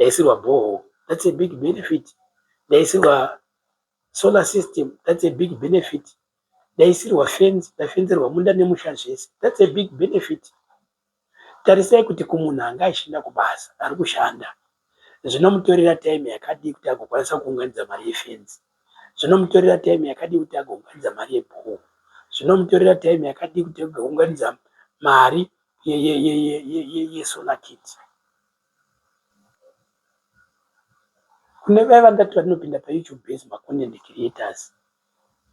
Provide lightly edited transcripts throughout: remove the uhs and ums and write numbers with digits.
Ndaisirwa borehole, that's a big benefit. Ndaisirwa solar system, that's a big benefit. Ndaisirwa fence, ndafenzerwa munda nemusha zvese, that's a big benefit. Tarisai kuti kumunhu anga achienda kubasa ari kushanda zvinomutorera time yakadii kuti agokwanisa kuunganidza mari yefenzi, zvinomutorera time yakadii kuti agounganidza mari yeborehole, zvinomutorera time yakadii kuti agounganidza mari yesolar kit. Kune vaya vandati vanopinda paYouTube base macontent creators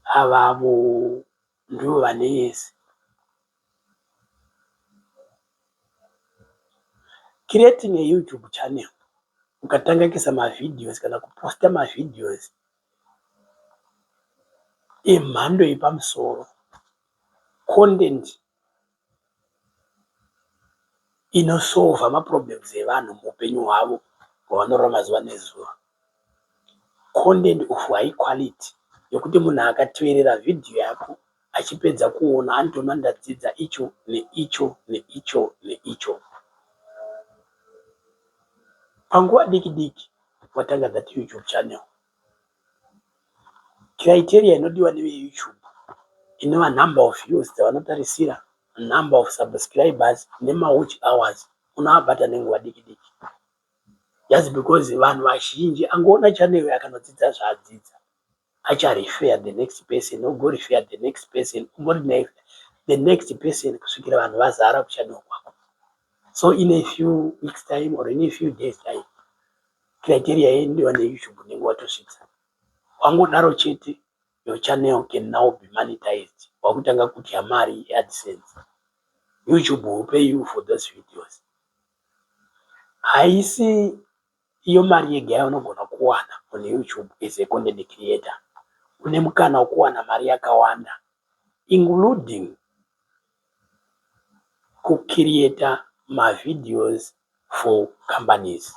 avavo ndivo vane yese. Creating a YouTube channel ukatanga kuisa mavideos kana kuposta mavideos emhando yepamusoro, content inosolva maproblems evanhu muupenyu hwavo hwavanorarama zuva nezuva. Content of high quality yekuti munhu akateverera vhidhiyo yako achipedza kuona anotoona ndadzidza icho neicho neicho neicho. Panguva diki diki watanga that YouTube channel. Criteria inodiwa neveYouTube inova number of views dzavanotarisira, number of subscribers nemawatch hours unoabata nenguva diki diki. Just because vanhu vazhinji angoona channel akanodzidza zvaadzidza acharefer the next person, ogorefer the next person, ogorefer the next person kusvikira vanhu vazara kuchannel kwako. So in a few weeks time or in a few days time, criteria inodiwa neYouTube unenge watosvitsa. Wangodaro chete your channel can now be monetized. Wakutanga kudya mari yeAdsense. YouTube will pay you for those videos. Haisi iyo mari yega yaunogona kuwana on YouTube as a content creator. Une mukana wekuwana mari yakawanda including kucreata mavideos for companies.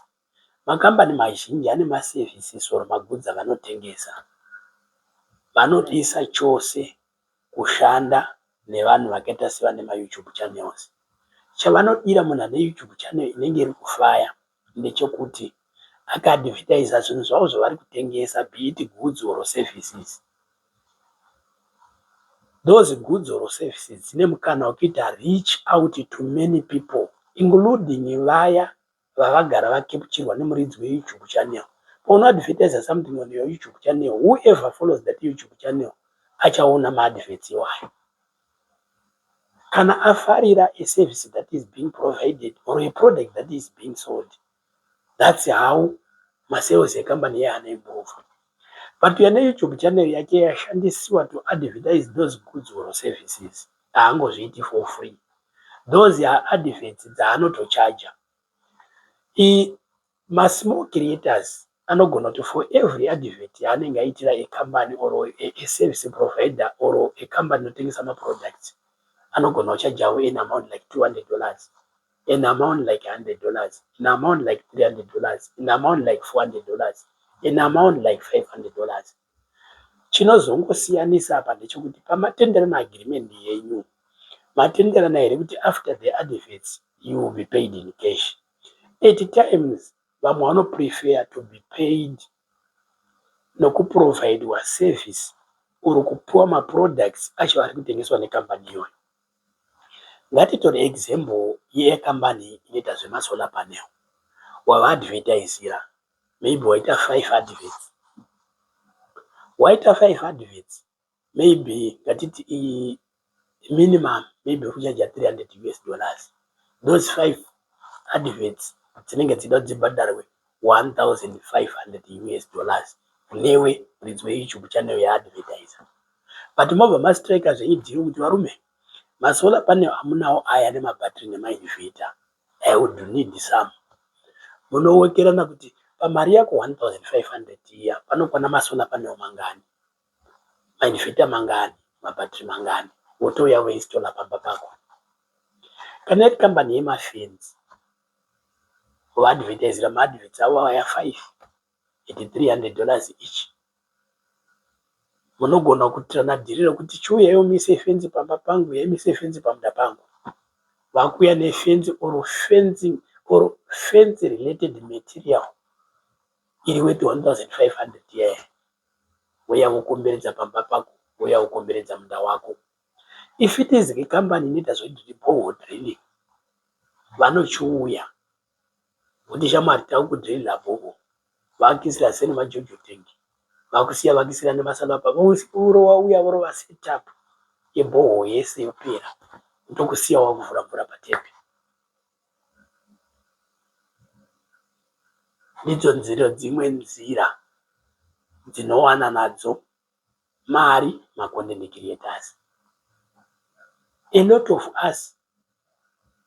Makambani mazhinji ane maservices or magoods avanotengesa. Vanodisa chose kushanda nevanhu vakaita sevane maYouTube channels. Chavanodira munhu ane YouTube channel inenge iri kufaya ndechekuti akaadvertisa zvinhu zvavo zvavari kutengesa be it goods or services. Those goods or services dzine mukana wekuita reach out to many people including vaya vavagara vakepchirwa nemuridzi weYouTube channel. Paunoadvertisa something on your YouTube channel, whoever follows that YouTube channel achaona maadverts iwayo. Kana afarira a service that is being provided or a product that is being sold, that's how masales ekambani iye anoimprove. But uya neYouTube channel yake yashandisiwa to advertise those goods or services, haangozviiti for free. Those are adverts dzaanotochaja. Masmall creators anogona kuti for every advert yaanenge aitira a company or a service provider or a company inotengesa maproducts, anogona kuchajawo an amount like $200, an amount like $100, an amount like $300, an amount like $400, an amount like $500. Chinozongosiyanisa apa ndechekuti pamatenderana agreement yenyu, matenderana here kuti after the adverts you will be paid in cash. At times vamwe vanoprefer to be paid nokuprovhaidwa service or kupiwa maproducts acho ari kutengeswa nekambani iyoyo. Ngatitore example yekambani inoita zvemasolar panel. Wavaadvertisira maybe waita 5 adverts. Waita 5 adverts maybe ngatiti minimum maybe uri kuchaja 300 US dollars. Those 5 adverts dzinenge dzichida kuti dzibhadharwe 1500 US dollars kunewe muridzi weYouTube channel yaadvertisa. But mobva mastrika zvenyu deal kuti varume masolar panel amunawo aya nemabhatiri nemainverter I would need some. Munowekerana kuti pamari yako 1500 iya panokwana masolar panel mangani, mainverter mangani, mabhatiri mangani, wotouya woinstalla pamba pako. Kana iri kambani yemafenzi voadvertisira maadverts avo aya 5 at 300 dollars each. Munogona kuitirana dhiri rekuti chiuyai muise fenzi pamba pangu, uyai muise fenzi pamunda pangu. Vakuuya nefenzi or fencing or fence related material. Iri worth 1500 yeah. Vouya vokomberedza pamba pako, vouya vokomberedza munda wako. If it is kambani inoita zveborehole drilling, vanochiuya voti, "Shamwari, takukudhirira borehole." Vakisira semaJojo tank, vakusiya vakisira nemasalapa, vouya vorova setup yeborehole yese yopera, tokusiya wakuvhura mvura patepi. Ndidzo nzira dzimwe nzira dzinowana nadzo mari macontent creators. A lot of us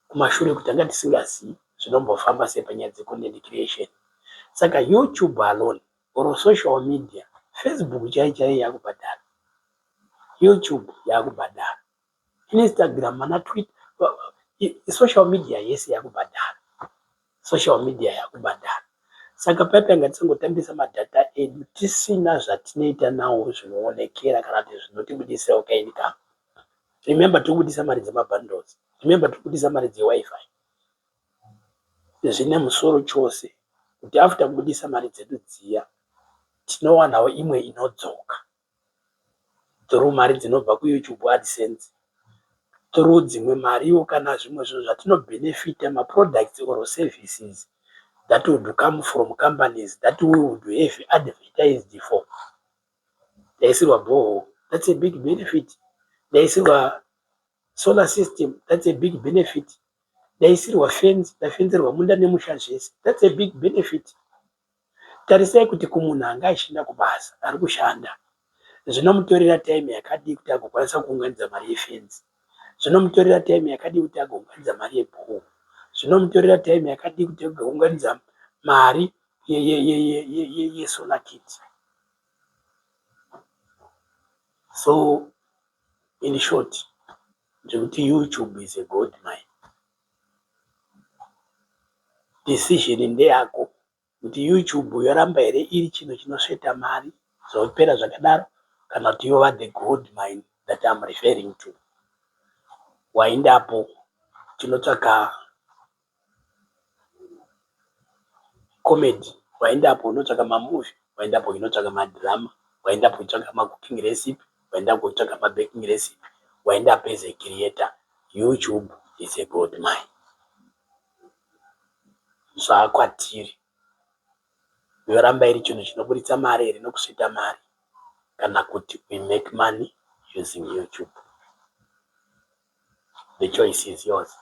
kumashure kuti tanga tisingazivi zvinombofamba sei panyaya dzecontent creation. Saka YouTube alone or social media, Facebook chaiyo chaiyo yakubhadhara, YouTube yakubhadhara, Instagram, mana Twitter, social media yese yakubhadhara, social media yakubhadhara. Saka paipai ngatisangotambisa madata edu tisina zvatinoita nawo zvinoonekera kana kuti zvinotibudisirawo kaincome. Remember, tiri kubudisa mari dzemabundles. Remember, tiri kubudisa mari dzeWi-Fi. Zvine musoro chose kuti after kubudisa mari dzedu dziya, tinowanawo imwe inodzoka through mari dzinobva kuYouTube AdSense, through dzimwe mariwo kana zvimwe zvinhu zvatinobhenefita, maproducts or services that would come from companies that we would have advertised for. Ndaisirwa borehole, that's a big benefit. Ndaisirwa solar system, that's a big benefit. Ndaisirwa fence, ndafenzerwa munda nemusha zvese, that's a big benefit. Tarisai kuti kumunhu anga achienda kubasa, ari kushanda, zvinomutorera time yakadii kuti agokwanisa kuunganidza mari yefenzi? Zvinomutorera time yakadii kuti agounganidza mari yeborehole? Zvinomutorera time yakadii kuti agounganidza mari yesolar kit? So in short, ndekuti YouTube is a gold mine. Decision ndeyako kuti YouTube yoramba here iri chinhu chinosveta mari zvopera zvakadaro, kana kuti yova the gold mine that I'm referring to. Waendapo tinotsvaka comedy, waendapo unotsvaka mamovie, waendapo unotsvaka madrama, waendapo uchitsvaka macooking recipe, waendapo uchitsvaka mabaking recipe, waendapo as a creator. YouTube is a gold mine. Zvakwatiri, yoramba iri chinhu chinobuditsa mari here nokusveta mari, kana kuti we make money using YouTube? The choice is yours.